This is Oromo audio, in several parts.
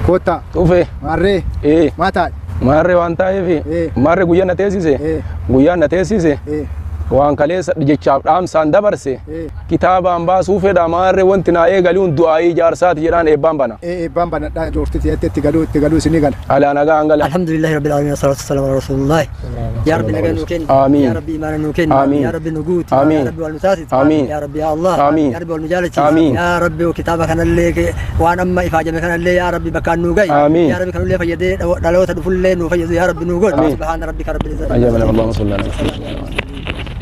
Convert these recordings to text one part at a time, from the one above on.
Kottaa. Dhufe. Maarree. Ee. Maa taa'e? Maarree waan ta'eef. Ee. Maarree guyyaa na teessise. Ee. Guyyaa na teessise. Ee. Waan kaleessa jechaaf dhaamsaan dabarse. Ee. Kitaabaan baasuu fedha maarree wanti naa eegaluun du'aayii jaarsaati jedhaan eebbaan bana. Ee eebbaan banadhaa joortiti jettee itti galuu itti galuu isinii gala. Alaa nagaa hangala. الحمد لله رب العالمين والصلاة والسلام على رسول الله يا رب نجا نوكن آمين. يا رب إيمان نوكن آمين. يا رب نقوت آمين. يا رب والمساسد آمين. يا رب يا الله آمين. يا رب والمجالس آمين. يا رب وكتابك أنا اللي وأنا أما إفاجة كان اللي يا رب بكان نوجي آمين. يا رب كان اللي فيدي دلوت دفل اللي نوفيد يا رب نوجد آمين. سبحان ربك رب العزة Ajaba Allahumma salli ala Muhammad.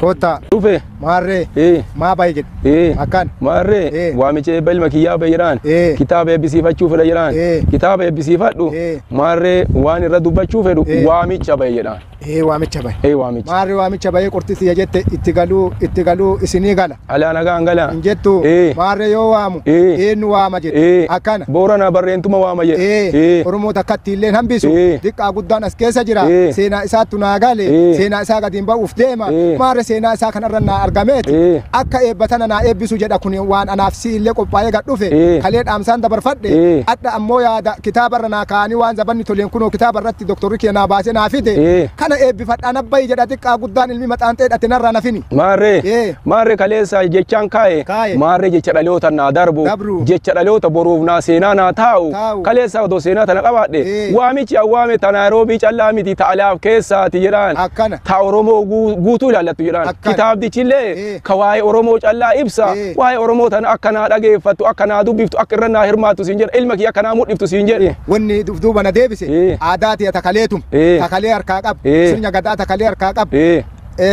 Kottaa. Dhufe. Maarree. Ee. Maa baay'ee jedhe. Ee. Akkan. Maarree Ee. waamicha eebba ilma kiyyaa bahe jedhaan. Ee. Kitaaba eebbisiifachuu fedha jedhaan. Ee. Kitaaba eebbisiifadhu. Ee. Maarree waan irra dubbachuu fedhu Ee. waamicha bahe jedhaan. Ee waamicha bahe. Ee waamicha. Maarree waamicha bahee qortisi jette itti galuu itti galuu isinii gala. Alaa nagaa hangala. Hin jettu. Ee. Maarree yoo waamu. Ee. Eenyu waama jedhe. Ee. Akkana. Boorana barreentuma waama jedhe. Ee. Ee. Oromoo takkatti illee hambisu. Ee. Xiqqaa guddaan as keessa jira. Ee. Seenaa isaattu naa gale. Ee. Seenaa isaa gadi hin ba'uuf deema. Ee. Maarree seenaa isaa kanarra naa argameeti. Ee. Akka eebba tana naa eebbisu jedha kun waan anaaf si illee qophaa'ee gad dhufe. Ee. Kalee dhaamsaan dabarfadhe. Ee. Adda ammoo yaada kitaabarra naa kaa'anii waan zabanni toleen kunoo kitaabarratti doktorri kee naa baasee naa fide. Ee. Kana eebbifadhaan abbayi jedha xiqqaa guddaan ilmi maxaanxee hidhate narraa nafini. Maarree. Ee. Maarree kaleessa jechaan kaa'e. Kaa'e. Maarree jecha dhaloota naa darbu. Dabru. Jecha dhaloota boruuf naa seenaa naa taa'u. Taa'u. Kaleessa odoo seenaa tana qabaadhe. Ee. Waamichi awwaame ta Naayiroobii callaa miti ta alaaf keessaati jedhaan. Akkana. Ta Oromoo guutuu ilaallattu jedhaan. Akkana. Kitaabdichillee Ee. ka waa'ee Oromoo callaa ibsa. Ee. Waa'ee Oromoo tana akka naa dhageeffattu akka naa dubbiftu akka irra naa hirmaattu siin jedha. Ilma kiyya akka naa mudhiftu siin jedhe. Wanni duuba na deebise Ee. aadaa ta'e takaleetum Ee. takalee harkaa qaba Ee. sirna gadaa takalee harkaa qaba Ee.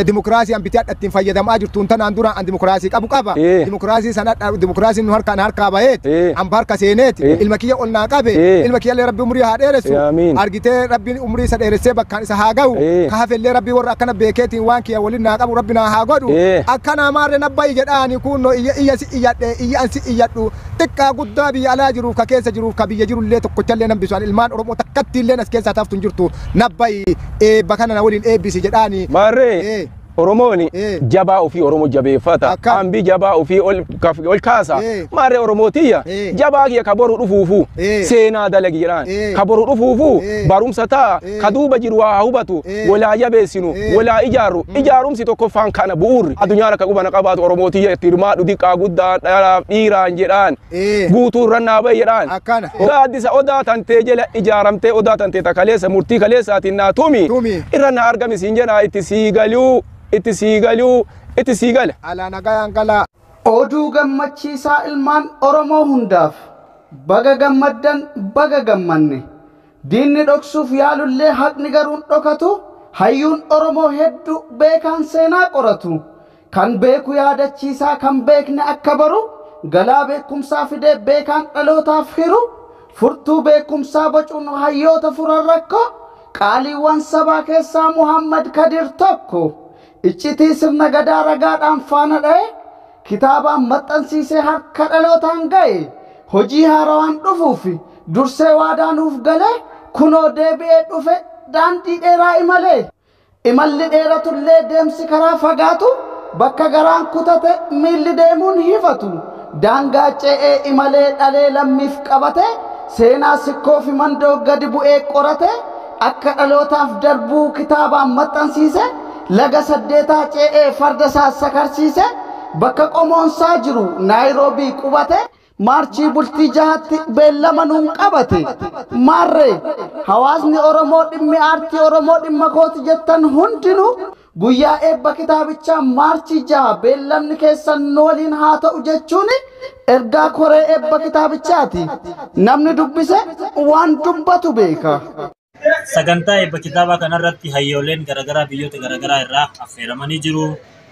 Dimokiraasii an bitee hadha ittiin fayyadamaa jirtuun tanaan dura an dimokiraasii qabu qaba Ee. dimokiraasii sana dimokiraasiin nu harkaan harkaa baheeti Ee. an harka seeneeti Ee. ilma kiyya ol naa qabe Ee. ilma kiyya illee rabbi umurii haa dheeressu Aamiin. argitee rabbiin umurii isa dheeressee bakkaan isa haa ga'u Ee. ka hafellee rabbii warra akkana beekeetiin waan kiyya waliin naa qabu rabbi naa haa godhu Ee. akkana maarree nabbayi jedhaani kunno iyya iyya si iyyadhe iyya an si iyyadhu xiqqaa guddaa biyya alaa jiruuf ka keessa jiruuf ka biyya jirullee tokkochallee nan bisu an ilmaan Oromoo takkatti illee as keessaa taaftu hin jirtu nabbayi eebba kana na waliin eebbisi jedhaani. Maarree. Ee. Oromoon Ee. jabaa ofii Oromoo jabeeffata. Akkam. Hambi jabaa ofii ol kaasa. Ee. Maarree Oromootiyya Ee. jabaa kiyya ka boru dhufuufu Ee. seenaa dalagi jedhaan. Ee. Ka boru dhufuufu Ee. barumsa ta'a. Ee. Ka duuba jiru waa hubatu. Ee. Walaa jabeessinu. Ee. Walaa ijaarru. Ijaarumsi tokkoffaan kana bu'uurri. Addunyaan akka qubana qabaatu Oromootiyya itti hirmaadhu diqqaa guddaan dhalaaf dhiiraan jedhaan. Ee. Guutuu irra naa bahi jedhaan. Akkana. Gaaddisa odaa tantee jala ijaaramtee odaa tantee ta kaleessa murtii kaleessaatiin naa tumi. Tumi. Irra naa argami siin jedhaa itti sii galuu itti sii galuu itti sii gala. Alaa nagayaan galaa. Oduu gammachiisaa ilmaan Oromoo hundaaf baga gammaddan baga gammanne diinni dhoksuuf yaalullee haqni garuun dhokatu hayyuun Oromoo hedduu beekaan seenaa qoratu kan beeku yaadachiisaa kan beekne akka baru galaa beekumsaa fidee beekaan dhalootaaf hiru furtuu beekumsaa bocuun hayyoota furan rakkoo qaaliiwwan sabaa keessaa Muhammad Kadir tokko iccitii sirna gadaa ragaadhaan faana dha'e kitaabaan maxxansiisee harka dhalootaan ga'e hojii haarawaan dhufuuf dursee waadaa nuuf galee kunoo deebi'ee dhufe daandii dheeraa imalee imalli dheeratullee deemsi karaa fagaatu bakka garaan kutate miilli deemuun hifatu daangaa ce'ee imalee dhalee lammiif qabate seenaa sikkoo fi mandoo gadi bu'ee qorate akka dhalootaaf darbuu kitaabaan maxxansiise laga saddeetaa ce'ee farda isaa sakarsiise bakka qomoonsaa jiru Naayiroobii qubate maarchii bultii jahatti beellama nuun qabate maarree hawaasni Oromoo dhimmi aartii Oromoo dhimma kooti jettan hundinuu guyyaa eebba kitaabichaa maarchii 6 beellamni keessan nu waliin haa ta'u jechuun ergaa koree eebba kitaabichaati. Namni dubbise waan dubbatu beeka. Sagantaa eebba kitaabaa kanarratti hayyooleen garaagaraa biyyoota garaagaraa irraa affeeramanii jiru.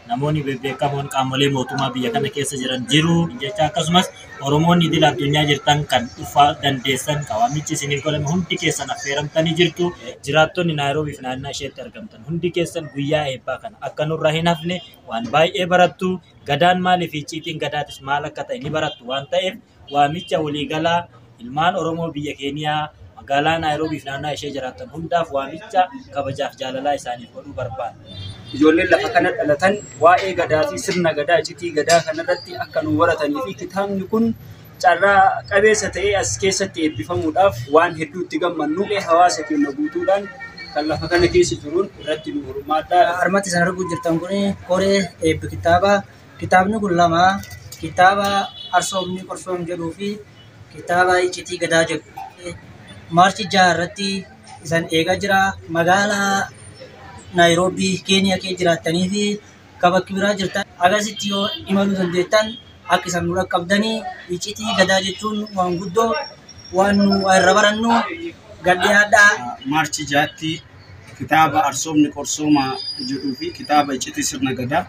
Namoonni bebbeekamoon qaamolee mootummaa biyya kana keessa jiran jiru. Jecha akkasumas Oromoonni idil addunyaa jirtan kan dhufaa dandeessan kan waamichi isiniif godhame hundi keessan affeeramtanii jirtu. Jiraattonni Naayiroobii fi naannaa isheetti argamtan hundi keessan guyyaa eebbaa kana akka nurraa hin hafne waan baay'ee barattu. Gadaan maalii fi icciitiin gadaatis maal akka ta'e ni barattu waan ta'eef waamicha waliigalaa ilmaan Oromoo biyya Keeniyaa magaalaa Naayiroobii fi naannaa ishee jiraatan hundaaf waamicha kabajaaf jaalalaa isaaniif godhuu barbaada. Ijoolleen lafa kana dhalatan waa'ee gadaa fi sirna gadaa iccitii gadaa kanarratti akka nu baratanii fi kitaabni kun Carraa qabeessa ta'ee as keessatti eebbifamuudhaaf waan hedduutti gammannu hawaasa keenya guutuudhaan kan lafa kana keessa jiruun irratti nu hirmaadhaa. Harmatti isin arguu jirtan kun koree eebbi kitaabaa. Kitaabni kun lama kitaaba Arsoomni Qorsoom jedhuu fi kitaaba Iccitii Gadaa jedhu. Maarchi 6 irratti isan eegaa jira. Magaalaa Naayiroobii Keeniyaa keessa jiraattanii fi bakka biraa jirtan agasitti yoo imaluu dandeettan akka isan nu dhaqqabdanii iccitii gadaa jechuun waan guddoo waan nu irra barannu gadhiyaadhaa. Maarchi 6tti kitaaba Arsoomni Qorsooma jedhuu fi kitaaba Iccitii Sirna Gadaa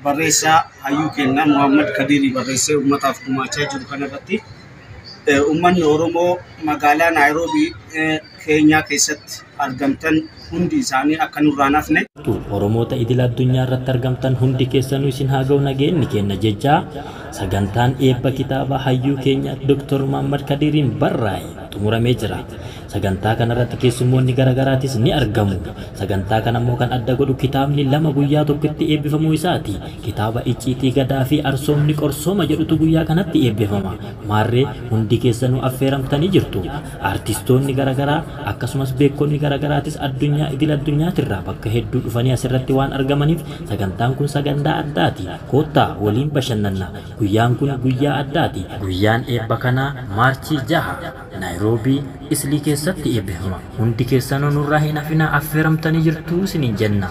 barreessaa hayyuu kennaa Muhammad Kadirii barreessee uummataaf gumaachaa jiru kanarratti uummanni Oromoo magaalaa Naayiroobii Keenyaa keessatti argamtan hundi isaanii akka nurraa hafne. Oromoota idil addunyaa irratti argamtan hundi keessanuu isin haa ga'u nageenyi kenna jechaa sagantaan eebba kitaaba hayyuu keenya Dr. Muhammad Kadiriin barraa'e xumuramee jira. Sagantaa kanarratti keessummoonni garaagaraatis ni argamu. Sagantaa kana immoo kan adda godhu kitaabni lama guyyaa tokkotti eebbifamuu isaati. Kitaaba Icciitii Gadaa fi Arsoomni Qorsooma jedhutu guyyaa kanatti eebbifama. Maarree hundi keessanuu affeeramtanii jirtu. Artistoonni garaagaraa akkasumas beekonni garaagaraatis addunyaa idil addunyaatirraa bakka hedduu dhufanii asirratti waan argamaniif sagantaan kun sagantaa addaati. Koottaa waliin bashannanna. Guyyaan kun guyyaa addaati. Guyyaan eebba kanaa Maarchii 6 Naayiroobii Islii keessatti eebbifama. Hundi keessanuu nurraa hin hafinaa affeeramtanii jirtu isiniin jenna.